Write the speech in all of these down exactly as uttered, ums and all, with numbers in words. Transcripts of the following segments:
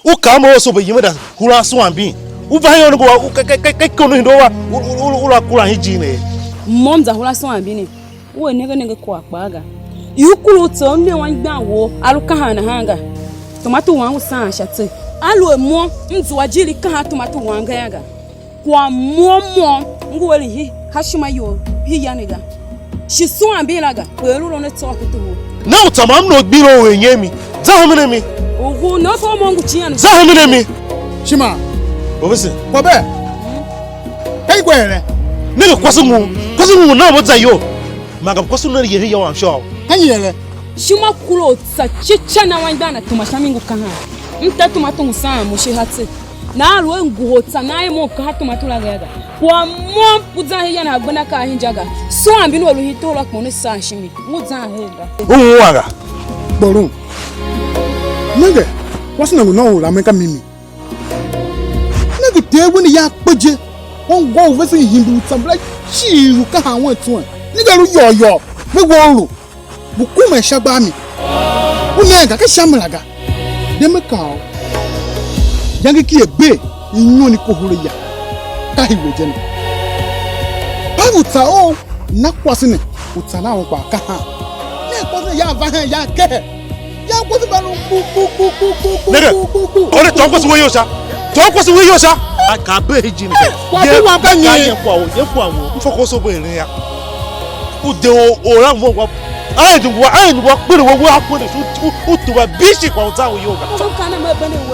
U kaa mo, u sobo yime da hura suambin. U va hen u ngu wa, u ka, ka, ka, ka ikondo hindô wa, u, u, u, u la kura hin ijir ne. Mo m za hura suambin ne, u er nenge nenge kwagh kpaa ga. Ior kura u tsough ne anmgbian wou, a lu kahan nahan ga. Tomato wam ngu saan sha tse. Aluer mo, m zua ijir i kahan tomato wam ga yô ga. Kwagh môm môm ngu eren hi, ha ishima you hi ya ne ga. Shi suam mbila ga, kper lu ron a tsôô ku toho. Ne u tsa ma m nôr gbir u er nyem mi. Za hemen a mi. U ngu ne fo mo ngu cian. Za hemen a mi. Shima. Obese. Kwabe. Ka i gwa ere? Ne ke kwase ngu. Kwase ngu na bo za yo. Ma ga kwase na ye ya wam sha. Ka i ere? Shima kura u tsa cica na anmgbian a tuma sha mi ngu kahan. M ta tomato ngu saan mo shi ha tse. Nahan aluer ngohol tsa nan er mo u kaha tomato la ga yô ga, kwagh môm u zan hen ya nahan gbenda ka a inja ga. Suam mbin u a lu hen toho la kpa una saan shimi, ngu zan her ga. U ungwa ga. Kporun. Nenge, kwase na ngu nan u lamen ka mimi. Nenge, ter wen ya kpe je, ungwa u vesen himbi u tsa mbala cii u kahan wen tswen. Nenge, a lu yôô yôô, me we u lu. Ngu kumen sha gba a mi. U nenge ka sha mi la ga. De me kaa u, iyange ki a bee i nyon i kohol a ya, ka hii we je ne. Pav u tsa ou, na kwase ne, u tsa na un kpaa ka han. Ne kwase ne ya va hen ya kehe. Ya kwase va lu ku ku ku ku ku ku Nenge, ku ku ku ku. Ore, tôô kwase we iyol sha. Tôô kwase we iyol sha. A ka bee hii jim. Kwase wam ka nyi? Ye kwa wo, ye kwa wo. M fa kwase bo eren ya. U de o, o la mo wa. A ndu wa, a ndu wa kpere wa wa ko ne u, u, u tuba bishi kwa uza u yoga.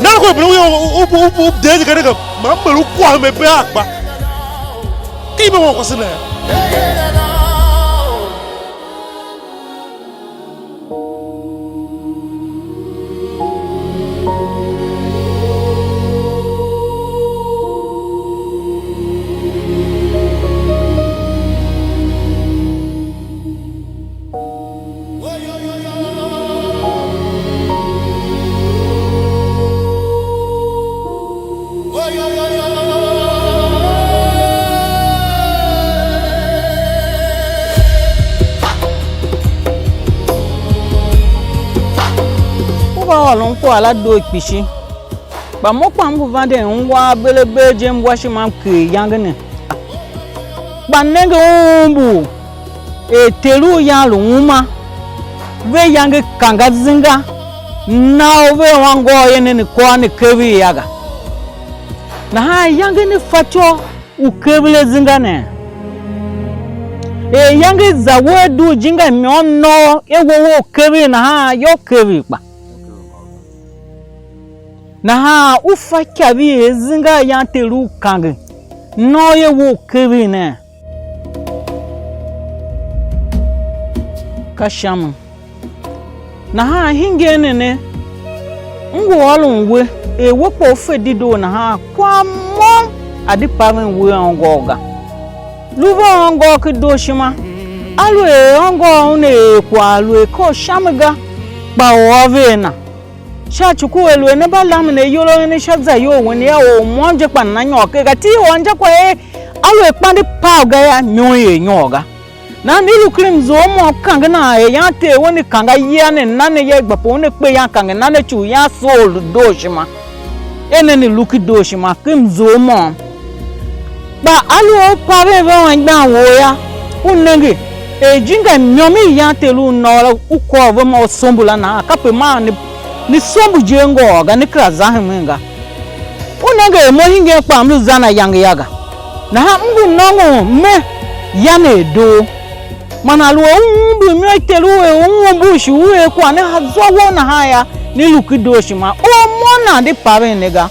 Nana ko bere u u u u de ni kare ka. Ma mbere u kwa me be akpa. Ki me wa kwase ne. U va ôron kwagh la doo kpishi, kpa mo kpa m ngu vanden ungwa berebee je, m wa ishima m ker iyange ne. Kpa nenge u umbur er ter u yan lu uma, ve iyange kanga zinga, na u ve ôngôô eren ne kôr ne kevir ya ga. Nahan iyange ne fatyô u kever azinga ne? Er iyange za we a dugh jinga môm nôô, e we u kever nahan yô, u kever kpa. Nahan u fa ikyav i er zinga a yan ter u kange, nôô ye we u kever ne? Ka sha mi. Nahan hingen ne ne, m ngu ôron we, er we kpa u fe dedoo nahan, kwagh môm a̱ di paven we ôngôô ga. Lu ve ôngôô ken dooshima, aluer ôngôô una er kwagh lu er ka u sha mi ga, kpa u ôr ve a na. Sha ci ku aluer ne mba lamen ayol a en sha zayol wen yô, or môm je kpa nana nyôr ker ga. Ti or injakwagh er aluer kpande pav ga yô, môm er nyôr ga. Nahan di lu ken mzough môm kange nan er yan ter wen i kange ayia ne, na ne ya, i gba pe una kpe yan kange, na ne ci u yan soo lu dooshima. Er nen i lu ken dooshima ken mzough môm. Kpa aluer u paven ve anmgbian wou yô, u nenge er ijinga môm i yan ter u nôô la, u kôr ve ma u sombo la nahan, kape maa ne, ne sombo je ngôôr ga, ne kera za hemen ga. U nenge er mo hingen kpa m lu zan ayange ya ga. Nahan m ngu nôngon me, ya ne a doo. Man aluer u umbur imô i ter u er u umbur shi u er kwagh ne ha zwa wou nahan yô, ne lu ken dooshima. Or mo nan di paven ne ga.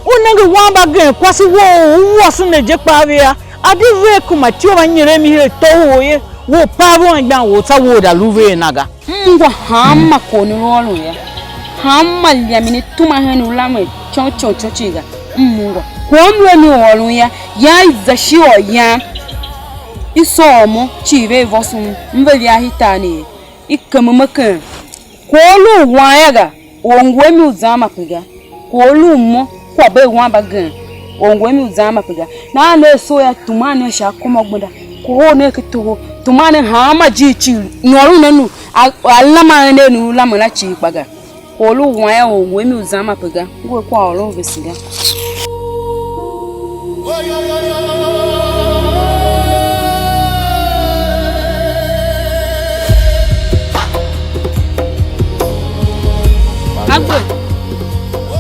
U nenge wan mbagenekwase wou u u ôson ne je kpaa ve yô, a di ver kuma ityough va nyer a mi her atô wou ye, wou pav anmgbian wou tsô wou da lu ve a na ga. M ungwa hanma kwagh u ne lu ôron yô, hanma liam i ne tuma hen u lamen tyô tyô tyô cii ga, m ungwa. Kwagh m lu a mi u ôron yô, yan i za ishigh yam, i sôr mo cii ve i vôson m ve via hitar ne ye, i keme me ken. Kwagh u lu u wan yô ga, or ngu a mi u zan mape ga. Kwagh u lu u mo, kwagh bee wan mbagenev, or ngu a mi u zan mape ga. Nahan ne a soo yô, tuman ne sha akom a gbenda, kohol ne ken toho, tuman ne hanma ijiir cii, nyôron ne nu, a, a laman ne nu lamen la cii kpa ga. Or lu wan ya or ngu a mi u zan ma pe ga, ngu a kwaghôron vese ga. Agbe,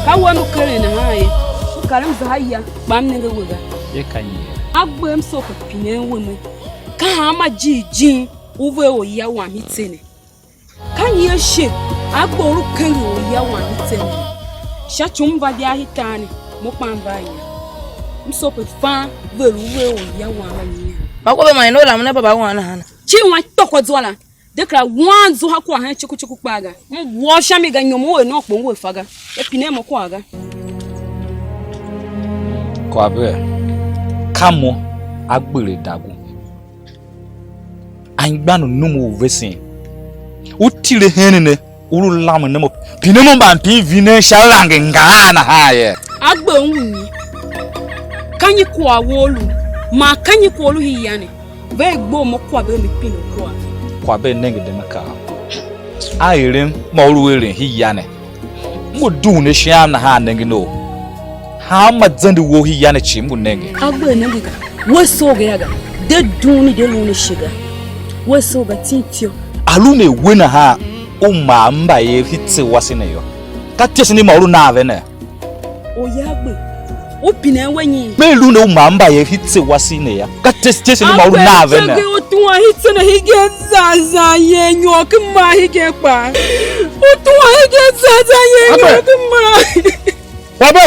ka we m keren nahan ye, m kar m za a ya, kpa m nenge we ga. Ye ka nyi ye? Agbe, m soo pe pinen we me, ka hanma jighjigh u ver orya wam i tse ne? Ka nyi ashe a gbe u lu kenger orya wam i tsen ne? Sha ci u m va di a hitar ne, mo kpa m va a ya. M soo pe fan ve lu ve orya wam a nyian. Kpa kobe man i ne u lamen a baba wam nahan? Cir wan tôkwa zwa la, de kera wan zwa ha kwagh hen cuku cuku kpaa ga. M wôô sha mi ga, nyom u er nôô kpo ngu a fa ga. E pine mo kwagh ga. Kwagh ve, ka mo a gbere dagu. Anmgbian u num u vesen, u tile hen ne, u lu lamen ne mo, pine mo mban pin vinen sha range ngaa nahan ye? A gbe un nyi? Ka nyi kwagh wou lu? Man ka nyi kwagh u lu hii ya ne? Ve gbe mo kwagh ve, me pine kwagh. Kwagh ve, nenge dem a kaa. A erem ma u lu eren hii ya ne. M ngu dughun ashe am nahan nengen ou. Hanma zende wou hii ya ne cii m ngu nenge. A gbe nenge ga. We soo ga ya ga. De dughun i de lun ashe ga. We soo ga, tsin ityô. A lu ne we nahan u mar mbayev hii tse wase ne yô. Ka tesen i ma u lu nan ve ne? Oya gbe. U pinen we nyi? Me lu ne u mar mbayev hii tse wase ne yô. Ka tesen tesen i ma u lu nan ve ne? Agbe, u tuan hii tse ne hii gen zan zan ye nyôr ki mar hii gen kpaa. U tuan hii gen zan zan ye nyôr ki mar. Wabe,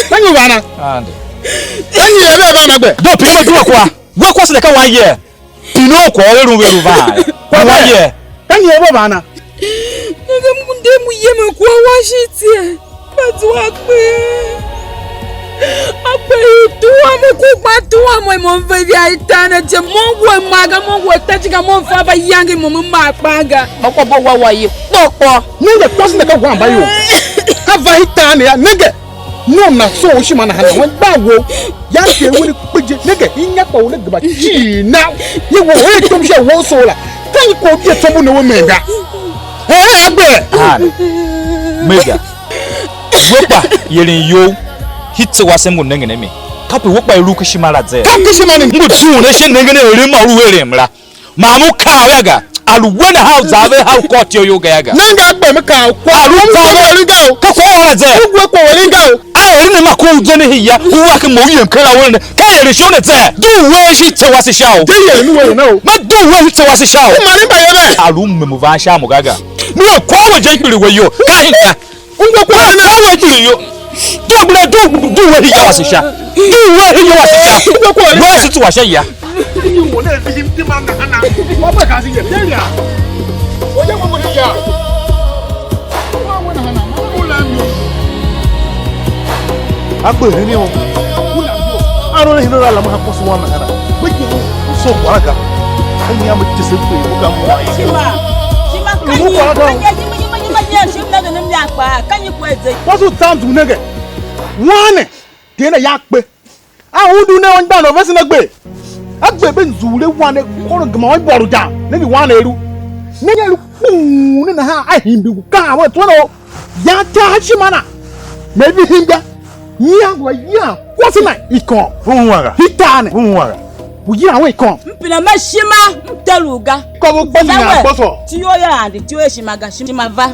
ka nyi u va na? Ande. Ka nyi er vea va na gbe? Do pin we due kwa. We kwase ne ka wan ye? Pin u kwagh u eren ve lu van. Kwa wan ye? Ka nyi er ve va na? Nenge mu nde mu yemen kwagh washiti. Kpa zua kpe. A kpe i tua mo ku gba tua mo, mo ve via i ta ne je, mo we maga, mo we tajiga, mo fa va yange mo me mar kpaa ga. Ma kwa bo wa wa ye kpo kpo. Nenge, kwase ne ka wamba yo. Ka va i ta ne ya, nenge. Nom na so u shima nahan, wan gba wo. Yan ke wene kpeje, nenge, inya kpa u ne gema cii na. Ye wo, e tom sha wo so la. Ka i ko bie tsombo ne wo menga. He, agbe. Ah, mega. We kpa, yeren you, hii tse wase m ngu nengen a mi. Kape we kpa i lu ken ishima la zee. Ka ken ishima ne. M ngu dughun ashe nengen a eren ma u lu eren la. Man u kaa ve ga, a lu we nahan u za ve ha u kôr ityough you ga ya ga. Nenge a gbe me kaa u kwagh. A lu kwagh ve. Ka kwagh la zee. U gwe kwagh u eren ga o. A eren ne ma ko u zende hii ya, u wa ken mo u yem ken la u ne. Ka eren shon ne zee. Dugh we hii tse wase sha o. De eren we na o. Ma dugh we hii tse wase sha o. Ku maren mbayev ve. A lu mmem u van sha mo ga ga. Nua kwagh we je kpiligh we iyol. Ka hin ka. Ungwa kwagh ne. Kwagh we kpiligh iyol. Dugh we, dugh, dugh we hii ya wase sha. Dugh we hii ya wase sha. Ungwa kwagh ne. We se tsuwa sha ya. Nyi u ne vihi mtima nahana? Wa gbe ka se ye. Ye ya. Oya mo mo ne ya. Wa we nahana. Ma u la mi. A gbe hene o. U la mi. A ro ne hino la ma ha koso wa nahana. Gbe ki u so kwara ga. Ka nyi a me tese gbe u ga mo. Shima. Shima ka nyi? Ka nyi, nyi, nyi, nyi, nyi, nyi, shima na gane mi akpa. Ka nyi kwagh ze? Wasu tam zu nenge. Wane. Tena ya kpe. A undu ne anmgbian u vesen a gbe. A gbe be nzughul a wan ne, kôron gema un bôr u dan. Nenge wan ne a lu. Nenge a lu kpuun ne nahan a himbi ngu kaan wen tsuwa na o. Yan tar a ishima na. Me vihi ga. Nyian ngu a yian kwase na ikon. Vung wa ga. Hitar ne. Vung wa ga. Ngu yian un ikon. M pine me ishima, m te lu ga. Kôvo kposo nyian kposo. Tiyo ya ande, tiyo ya ishima ga, shima va.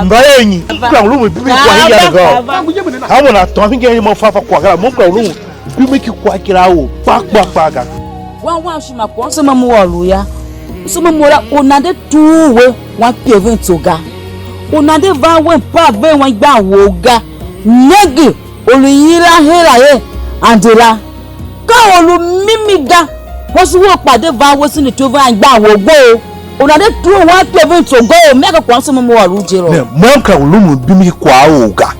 Mba er nyi? M kera u lu me bibi kwagh hingen ga. Ka mo na tôô hingen mo fa fa kwagh ga, mo kera u lu me bibi ki kwagh kira u kpa kpa kpa ga. Wan wam shima kwagh msem mo ôr u ya. Msem mo la u nan de tur we wan pie ven tso ga. U nan de van wen pa ven wan igban wou ga. Nenge, u lu yila her a er ande la. Ka u lu mimi ga, kwase wou kpa de van wesen ne ityough van igban wou gbo. U nan de tugh wan pe ven tso gbo, mea ka kwagh msem mo ôr u je lo. Ne, mo m kera u lu m bimi kwagh ou ga.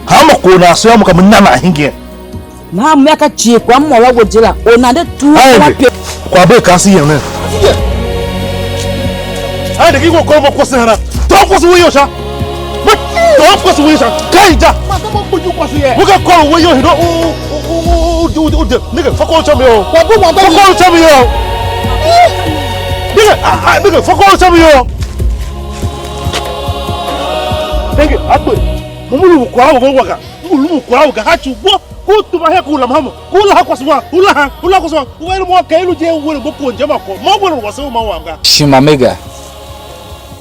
Hanma kwagh u nan sua mo ka me na nan hingen. Nahan mea ka cie kwagh m ôr a we je la, u nan de tugh wan pe. Kwagh be kan se yem ne. Aende ki ngu kôr mo kwase hana? Tôô kwase wou iyol sha. Mo tôô kwase wou iyol sha. Ka i ja. Ma ka mo kpuju kwase ye. Mo ka kôr wou iyol hino u, u, u, u, u, u, u, nigga, fuck all chami yo. Wa bu wa ba. Fuck all chami yo. Nigga, ah, ah, nigga, fuck all chami yo. Nenge, a gbe. Mo mo lu kwagh u ve wa ga. Mo lu kwagh u ga ha ci wo. Ku tuma he ku lam ha mo. Ku la ha kwase wa. U la ha. U la kwase wa. U er mo ka i lu je u er mo kon je ma ko. Mo we lu wase u ma wam ga. Shima me ga.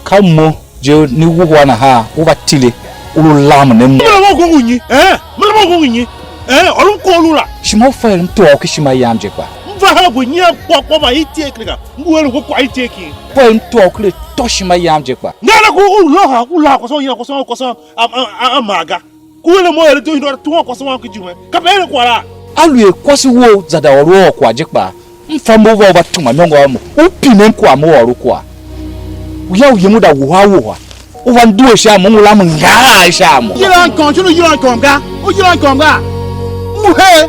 Ka mo je ni wuhwa nahan u va tile u lu lam ne mo. Me la mo gongo nyi? Eh? Me la mo gongo nyi? Eh? Ôr m ko lu la. Shima u fa er m tôô u ken ishima yam je kpa. M va ha gwe nyi a kpôkpô ma i tie kile ga. Ngu eren ngu kwagh i tye ki. Kpa m tôô u ken atô ishima yam je kpa. Nga na ku u loha, u la kwase u yila kwase u kwase a, a, a, a ma ga. Ku eren mo eren to hindô tuhwan kwase wam ki jume. Ka pe eren kwagh la. Aluer kwase wou za da ôr u ôr kwagh je kpaa, m fa mo u va u va tuma imôngo a mo, u pinen kwagh mo ôr u kwagh. Uya u yem u da wuha wuha, u va due sha mo, u lam ngaa sha mo. Yila nkôm, shin u yila nkôm ga, u yila nkôm ga. Mu he.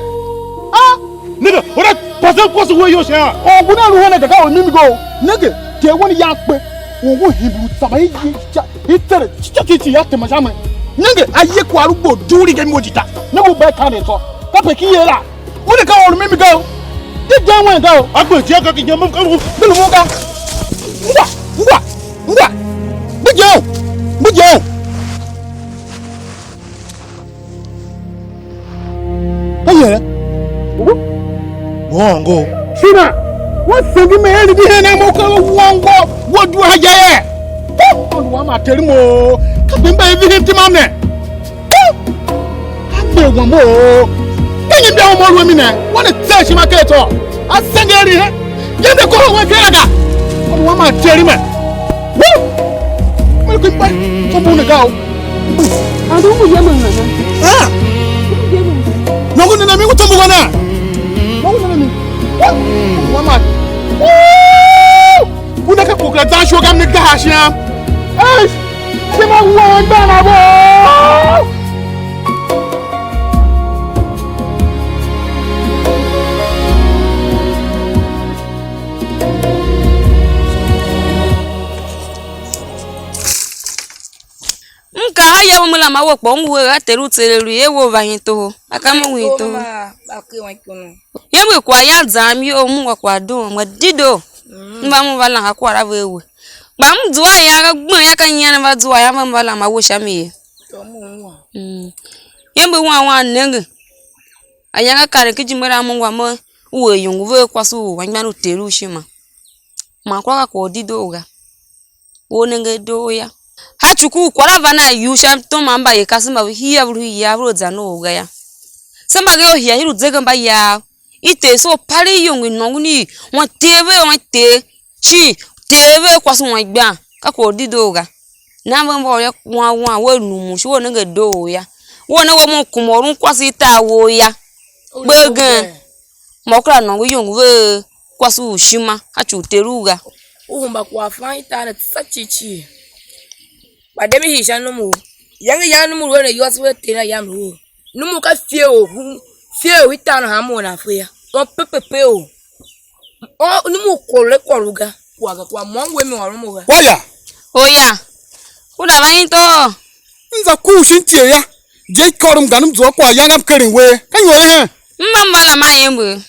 Ah! Nigga, what a person kwase we yo sha? Or ngu nan lu hen a ka or mimi go. Nenge, te wen yan kpe. U ngu himbi u tsama i yi cha, i tere, chicha chichi ya tema sha me. Nenge, a ye kwagh lu gbo duri ga mo jita. Nenge u bai ka ne tsô. Ka pe ki ye la. Wen ka or mimi ga. Di je wen ga. A gbe je ka ki nyam ka u. Bi lu mo ga. Ngwa, ngwa, ngwa. Bi je. Bi je. Ka yere? Wongo. Shima, wa songi me eri di hen a mo ka wongo, wo due ha ja ye. Ko, ko wa ma teri mo. Ka bimba e vihin tima me. Ko. Ka be wa mo. Ka nyi bia mo lu mi ne? Wa ne tse shima ke to. A senge eri he. Yende ko we kera ga. Ko wa ma teri me. Woo! Me lu ken kpa, tsô mbu ne ga o. Ande u ngu yemen nana? Ah! U ngu yemen nana? Nongo nana mi ngu tsô mbu nana? Nongo nana mi? Woo! Wa ma. Woo! U na ka kokra zan shuwa ga mi ga ha shiam. Ei! Shima wen dana bo! M kaa a ya u me lam a we kpa u ngu we a ter u tser a lu ye we u va hin toho. A ka mo u hin toho. Ye me kwagh yan zam iyol, m ungwa kwagh doon, m gba dedoo. M va m va lan a kwagh a ve we. Kpa m zua iyange gben ya ka nyian m va zua iyange m va lam a we sha mi ye. Mm. Ye mbe wan wan nenge. Ayange a karen ken ijime la, mo ngwa mo u er iyongo ve kwase u anmgbian u Ter u ishima. Man kwagh ka kwagh u dedoo ga. Wo nenge dedoo ya. Ha cuku u kwagh la van a iyugh sha tom a mbayev, kasev mba ve hia ve lu hia ve lu zan u ga yô. Se mba ve hia hir u zegembayav. I Ter se u palegh iyongo i nôngon i wan Ter ve, wan Ter cii, Ter ve kwase u anmgbian. Ka kwagh u dedoo ga. Nan ve mba u ya wan wan, we lumun shi we nenge doo ya. We ne we mo kuma u lun kwase i tar wou ya. Kpe gen. Ma u kera nôngo iyongo ve kwase u ishima, a ci u Ter u ga. U hemba kwaghfan i tar ne tsô cii cii. Kpa de mi hii sha num u. Yange yan num u lu eren ayôôso ve Ter na yam lu u. Num u ka fieo, fieo i tar nahan mo nan fe ya. Wan pepepe o. O, num u kôr le kôr u ga. Kwagh ga kwagh môm we mi ôron mo ga. Kwaya. Oya. U da va hin tôô. M za kuugh shin tie ya. Je i kôrom gan m zua kwagh yange m keren we. Ka nyi ôr hen? M va m va la ma iember.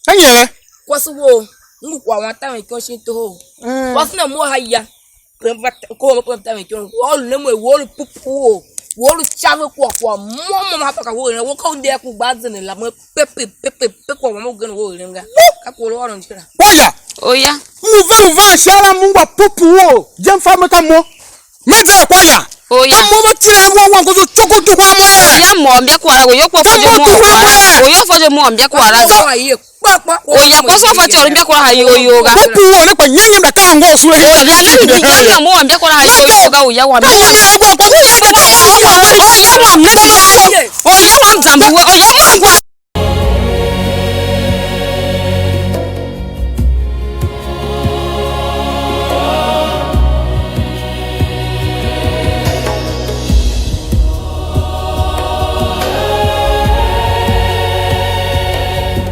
Ka nyi ere? Kwase wou, m ngu kwagh wan tamen ikyon shin toho. Mm. Kwase na mo ha ya. Pe m va ta-, ko mo pe m tamen ikyon. Wo lu ne mo, wo lu pupu wo. Wo lu ca ve kwagh kwagh môm môm ha pa ka wo ne. Wo ka u de ku gba zende la mo pepe pepe pe kwagh mo gen wo eren ga. Ka ko lo ôron je la. Kwaya. Oya. M ngu ve u van sha la, m ungwa pupu wo. Je m fa me ka mo. Me za kwagh ya. Oya. Ka mo ma tira mo wan ko so chuku chuku a mo. Oya mo mbia kwara go yo ko fo je mo. Mo kwara. Oya fo je mo mbia kwara. Mo ga ye kpa kpa. Oya ko so fo je mbia kwara ha yo yo ga. Ko ku wo ne kpa nyam nyam da ka ngo sule ye. Oya na mi di ko na mo mbia kwara ha yo yo ga oya wa mi. Ka mo na go ko. Oya mo mbia kwara. Oya mo mbia kwara. Oya mo zambi we. Oya